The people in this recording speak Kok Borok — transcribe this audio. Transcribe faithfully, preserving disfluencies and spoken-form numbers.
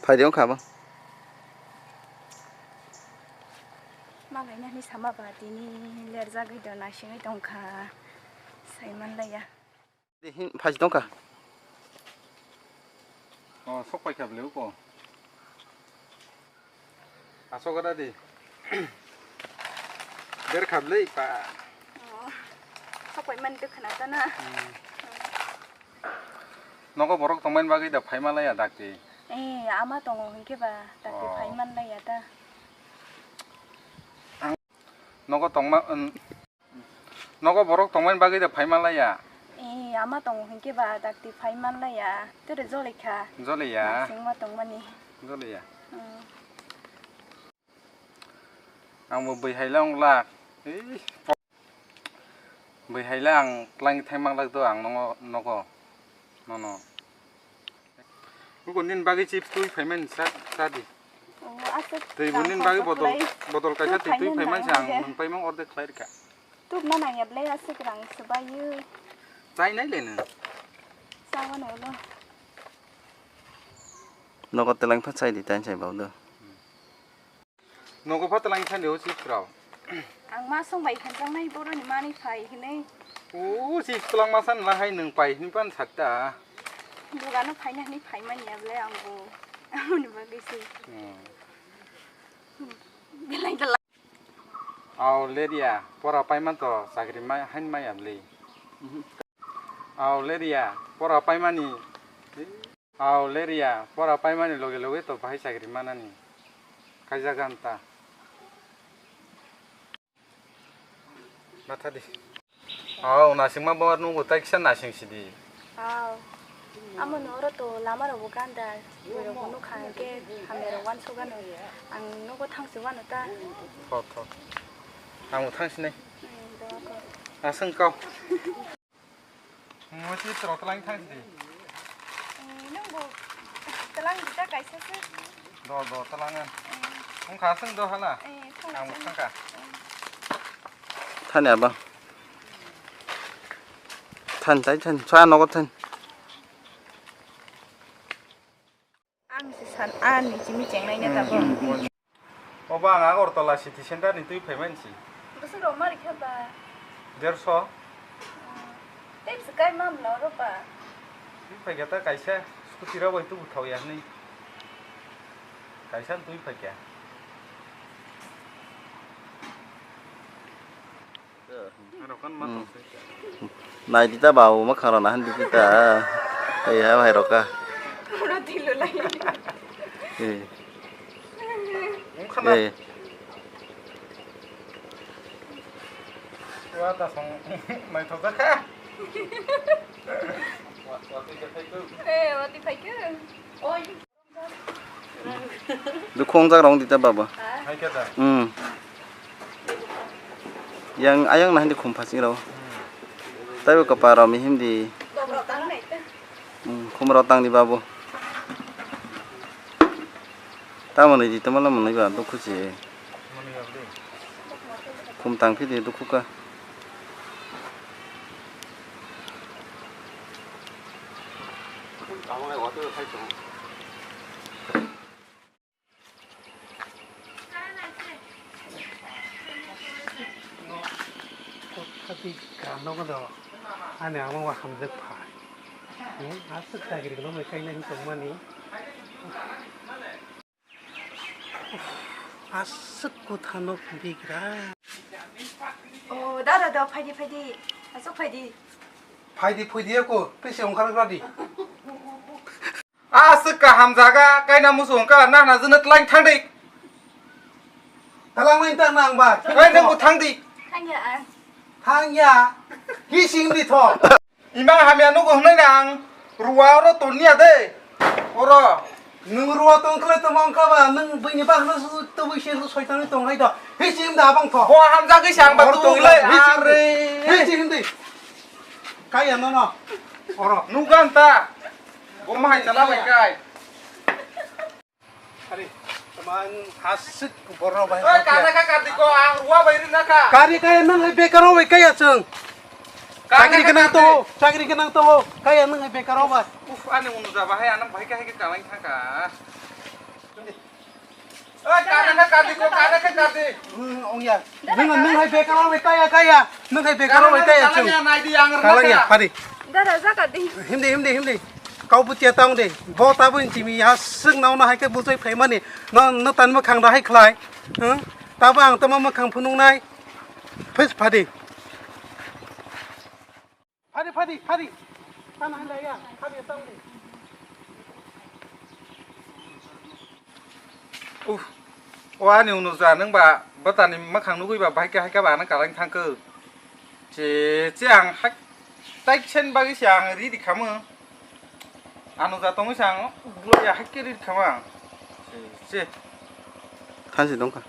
Phaidi wngkha bo. Malainani sama ba tini lerjagwi do naisingwi tongkha. Saimanlaiya. Di hin phaidi tongkha. O, sok paikha bwlai uko. Asok ada di. Ber kha bwlai pa. O, sok paimani twi khna ta na. Hmm. Nogo borok tongmani bagwi da phaima laiya dakti. Eh, ama tongo hinkhe ba dakti. Oh. Phaiman laiya ta. Nogo tongma, um, nogo borok tongmani bagwi da phaima laiya. Eh, ama tongo hinkhe ba dakti phaiman laiya. Tere jolikha. Joliya. Nasingma tongmani. Joliya. Hmm. Ang bo bwihai la wng lak. Ei, po-, bwihai la ang twlang thai mang lak do ang nogo, nogo. Nono. Buko nini bagwi chips twi phaimani sa, sa di. O, aswk. Twi bo rang nini bagwi khoroksa botol, khlai. Botol kaisa twi twi phaimani sa ang nang nang nung paimang ordek khlai rikha. Tubna nangya ble aswk rang swbayu. Chai nai le nung. Chawano ulo. Nogo twlang pha chai di, tain chai bau do. Nogo pha twlang thani o chips rok. Ang ma song bai khanjak nai boroni mani phai hinui. O chips twlang ma san la hai nung pai hin pan sakta. Dogano phaina hinui phai manya ble ang bo. Amoni bagwi se. Hmm. Belai da. Aw leria pora pai man to chakri mai hain maya ble. Aw leria pora pai mani. Aw leria pora paimani loge loge to bahai chakri manani. Kaijaganta. Mathadi. Aw nasingma bo nungbo tai kisa nasing sidi. Aw. Amo no oro to lama rogo ganda. Rogo nukha hwnkhe hamya rok wansugano. Ang nogo thangsi wano ta. Tho tho. Ang thangsinai. Hmm, doa ko. Aswng kau. Mo si tro tlang thang di. Eh, nung bo tlang di ta kaisa se. Do, do, tlang an. Eh. Wng kha sung do hala. Eh, thang Ang sung. Thang kha. Thani aba. Than tai than. Sa nogo than. Ang se san ani chimi chengnai na tabo. Obo ang Agartala city center ni twi phaiman si. Bwswk rok mari kha ba? Derso. Tei bwswk kai mam no ro ba? Twi phai kha ta kaisa scooty rok bai tubu thau ya hwnwi. Kaisa twi phai kha. Hmm. Nai di ta ba, o ma khang rok na han di ta. Ei, ha, hai rok ka. Pura dilo lai. Ei. Ei. Wa ta song mai thok ka. Eh, wa ti phai ke. Oi. Dukhu wngjak rong di ta baba. Hai khe da. Hmm. Yang ayang na hindi khum phasing rao. Hmm. Taibo kapa rao mihim di. Hmm, khum rao tang di babu. Tamo ni di tamo lam ni ba dukhu si. Khum tang phi di dukhu ka. Ani amo hamjak pha. Hmm, aswk chakri no mai kaina hin tongmani. Aswk kwthano bigra. O, da, da, da, phaidi, phaidi. Aswk phaidi. Phaidi, phaidi, ako, pese ongkhar gradi. Aswk kaham jaga, kaina musu ongkha, na, na, jwno tlang thangdi. Tlang nang tang nang ba. Oi, nang bo thangdi. Thangya ang. Thangya. Hi sing di tho. Imang hamya nugo hwnwi na ang ruwa oro tongniya de. Oro. Nwng ruwa tongkhle tongma wngkha ba, nwng buini bahno su tubui se soitani tonglai do. Hichi himda abang tho. Bo hamjagwi se ang ba. Oro tu tonglai, le hichi himdi. Are. Hichi himdi. Kaya no no. Oro. Nugan ta. Bo mahai chala bai kai. Ari, teman asik borno bai. Oi, kana ka kati ko, ang ruwa bai ri na ka. Kari kaya nang hai bekar bai kaya chwng. Kana chakri ka kenang kati. To, chakri kenang to, kaya nang hai bekar bai. Uf, ani unu ja bahai, anam bahai kahai ke kalang thaka. Oi, kana khe kadi ko, kana khe kadi. Hmm, ongya. Nung, nung hai bekar bai kaya, kaya. Nung hai bekar bai kaya, chung. Kalangya, naidi, ang rwna kaya. Kalangya, padi. Dada, jaga di. Himdi, himdi, himdi. Kau butia tong de. Bo tabo inti mi ya sung nau na hai khe bujai phaimani. No, no tan ma khang da hai khlai. Hmm? Tabo ang tamo ma khang phunung nai. Phis phadi. Phadi, phadi, phadi. Tan hai la ya. Phadi tong de. Uff, o ani unuja nwng ba bwtani mwkhang nugwi ba bahai khe hai khe ba ano kalang thang khe. Che, che ang hai taiksen bagwi se ang ridi khamu. Anuja tongwi se ang ulo ya hai khe ridi khamu ang. Che, che. Thansi dongkha.